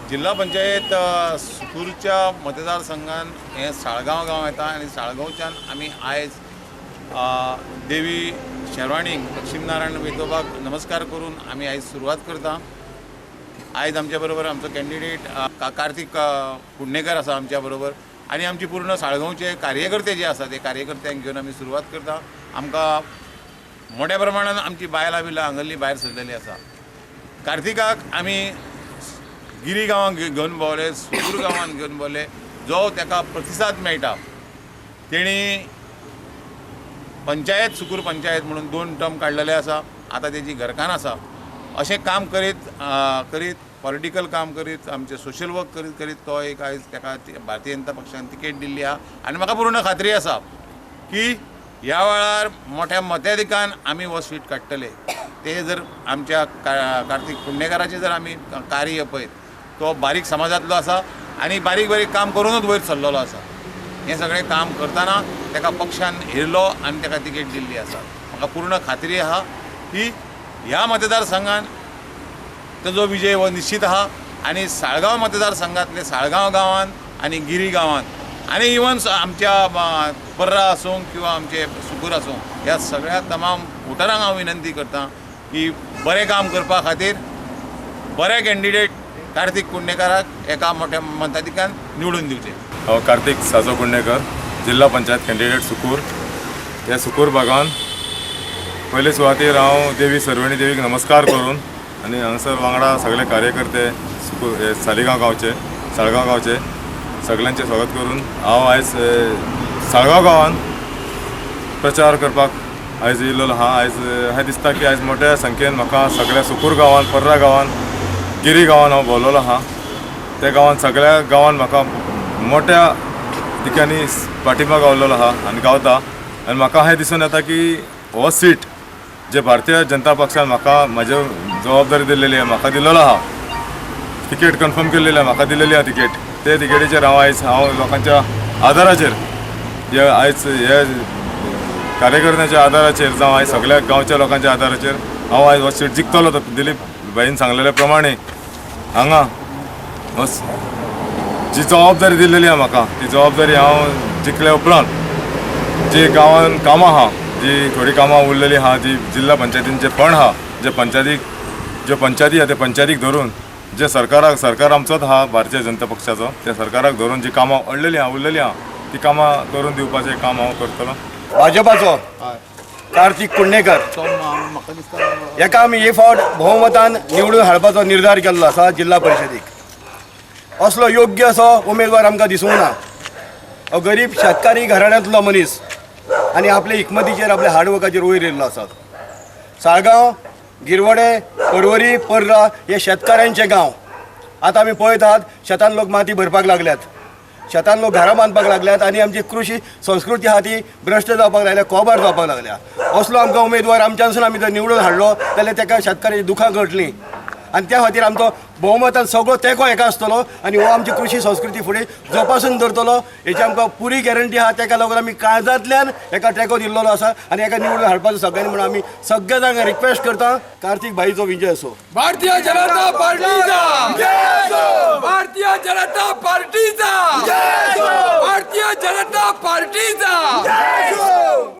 जिल्हा पंचायत सुकूरच्या मतदारसंघान हे साळगांव गांव येता आनी साळगांवच्यान आमी आयज देवी शेरवाणीक लक्ष्मीनारायण वेतोबाक नमस्कार करून आमी आयज सुरवात करता. आयज आमच्या बरोबर आमचो कॅन्डिडेट कार्तीक कुडणेकर आसा आमच्या बरोबर आनी आमची पूर्ण साळगांवचे कार्यकर्ते जे आसा ते कार्यकर्त्यांक घेवन आमी सुरवात करता. आमकां मोठ्या प्रमाणान आमची बायलां बिलां हांगल्ली भायर सरलेली आसा. कार्तिकाक आमी गिरी गांवांत घेवन भोंवले, सुकूर गांवांत घेवन भोंवले, जो ताका प्रतिसाद मेळटा. तेणी पंचायत सुकूर पंचायत म्हणून 2 टर्म काडलेले आसा. आतां तेजी घरकान्न आसा. अशें काम करीत करीत पॉलिटिकल काम करीत आमचें सोशल वर्क करीत करीत तो एक आयज ताका भारतीय जनता पक्षान तिकेट दिल्ली आहा आनी म्हाका पूर्ण खात्री आसा की ह्या वेळार मोठ्या मताधिकान आमी हो सीट काडटले. ते जर आमच्या कार्तीक कुडणेकाराचें जर आमी कार्य पळयत तो बारीक समाजांतलो आसा आनी बारीक बारीक काम करूनच वयर सरलेलो आसा. हें सगळें काम करतना ताका पक्षान हेरलो आनी ताका तिकेट दिल्ली आसा. म्हाका पूर्ण खात्री आहा की ह्या मतदारसंघान ताजो विजय हो निश्चित आहा आनी साळगांव मतदारसंघांतले साळगांव गांवांत आनी गिरी गांवांत आनी इवन आमच्या पर्रा आसूं किंवा आमचे सुकूर आसूं ह्या सगळ्या तमाम वोटरांक हांव विनंती करता की बरें काम करपा खातीर बरे कॅन्डिडेट कार्तीक कुडणेकाराक एका मोठ्या मताधिकान निवडून दिवचे. हांव कार्तीक साजो कुडणेकर, जिल्हा पंचायत कॅन्डिडेट सुकूर. ह्या सुकूर भागान पयले सुवातेर हांव देवी सर्वणी देवीक नमस्कार करून आनी हांगासर वांगडा सगळे कार्यकर्ते सुकूर सालिगांव गांवचे, साळगांव गांवचे सगळ्यांचें स्वागत करून हांव आयज साळगांव गांवान प्रचार करपाक आयज येयल्लो आहा. आयज अशें दिसता की आयज मोठ्या संख्येन म्हाका सगळ्या सुकूर गांवान, पर्रा गांवान, गिरी गांवान हांव भोंवलेलो आहा. त्या गांवान सगळ्या गांवान म्हाका मोठ्या दिकांनी पाठिंबा गावलेलो आहा आनी गावता. आनी म्हाका अशें दिसून येता की हो सीट जे भारतीय जनता पक्षान म्हाका म्हाजे जबाबदारी दिल्लेली आहा, म्हाका दिलेलो आहा, तिकेट कन्फर्म केल्लेली आहा, म्हाका दिलेली आहा तिकेट, ते तिकेटीचेर हांव आयज हांव लोकांच्या आदाराचेर हे आयज हे कार्यकर्त्यांच्या आदाराचेर जावं आयज सगळ्या गांवच्या लोकांच्या आदाराचेर हांव आयज हो सीट जिखतलो. तो दिलीप भाईन सांगलेले प्रमाणे हांगा हो जी जबाबदारी दिल्लेली आहा म्हाका ती जबाबदारी हांव जिखल्या उपरांत जी गांवान कामां आहा, जी थोडी कामां उरलेली आहा, जी जिल्हा पंचायतींचे फंड आहा, जे पंचायतीक ज्यो पंचायती आहा ते पंचायतीक धरून जे सरकाराक, सरकार आमचोच आहा भारतीय जनता पक्षाचो, त्या सरकाराक धरून जी कामां अडलेली आहा, उरलेली आहा ती कामां करून दिवपाचें काम हांव करतलो. भाजपाचो कार्तीक कुडणेकर हेका आमी हे फावट भोवमतान निवडून हाडपाचो निर्धार केल्लो आसा. जिल्हा परिशदेक असलो योग्य असो उमेदवार आमकां दिसूंक ना. हो गरीब शेतकारी घराण्यांतलो मनीस आनी आपले हिकमतीचेर, आपल्या हार्डवर्काचेर वयर येयल्लो आसा. साळगांव, गिरवडे, पर्वरी, पर्रा हे शेतकाऱ्यांचे गांव. आतां आमी पळयतात शेतान लोक माती भरपाक लागल्यात, शेतान लोक घरां बांदपाक लागल्यात आनी आमची कृशी संस्कृती आहा ती भ्रश्ट जावपाक लागल्या, कोबार जावपाक लागल्या. असलो आमकां उमेदवार आमच्यानसून आमी जर निवडून हाडलो जाल्यार ताका शेतकाऱ्याची दुखां कळटलीं आनी त्या खातीर आमचो भोवमतान सगळो तेंको हेका आसतलो आनी हो आमची कृशी संस्कृती फुडें जोपासून दवरतलो हेची आमकां पुरी गॅरंटी आहा. तेका लागून आमी काळजांतल्यान हेका तेंको दिल्लो आसा आनी हेका निवडून हाडपाचो सगळ्यांनी म्हणून आमी सगळ्या जाणांक रिक्वेस्ट करता. कार्तीक भाईचो विजय असो. भारतीय जनता पार्टीचा, भारतीय जनता पार्टीचा, भारतीय जनता पार्टीचा.